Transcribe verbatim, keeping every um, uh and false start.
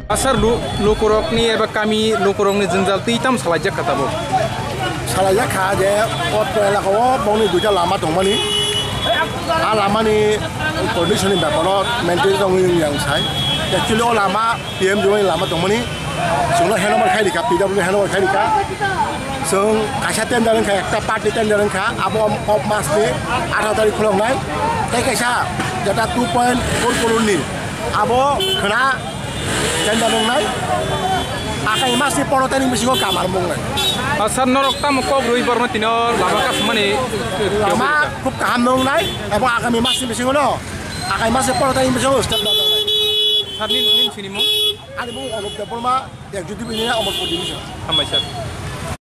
Asar lu-, lukurokni eba kami lukurokni jwngjal twi tam salaijak kha tabuk. Salaijak kha je o elaka o bongni duita lama tongmani. A lamani condition ni beparo maintain tongwi wng yang sai. Actually o lama P M G ni lama tongmani. Chwngno handover khai rikha, P W handover khai rikha. Chwng kaisa tender wngkha, ekta party tender wngkha, abo o mas ni atharo tarik khuloknai. Tei kaisa jeta two point four crore ni abo khwna tender wngnai. Akai mas ni pondro tarik bisingo kamar mungnai. Ah, sir, norok tamo kok rwi borno tino lama kasmani? Lama khub kaham wngnai, abo agami mas ni bisingo no, akai mas ni pondro tarik bisingo step wngnai. Sir, nini, nini sinimung? Ani mung Onop Debbarma, executive engineer, Amarpur division. Hambai, sir.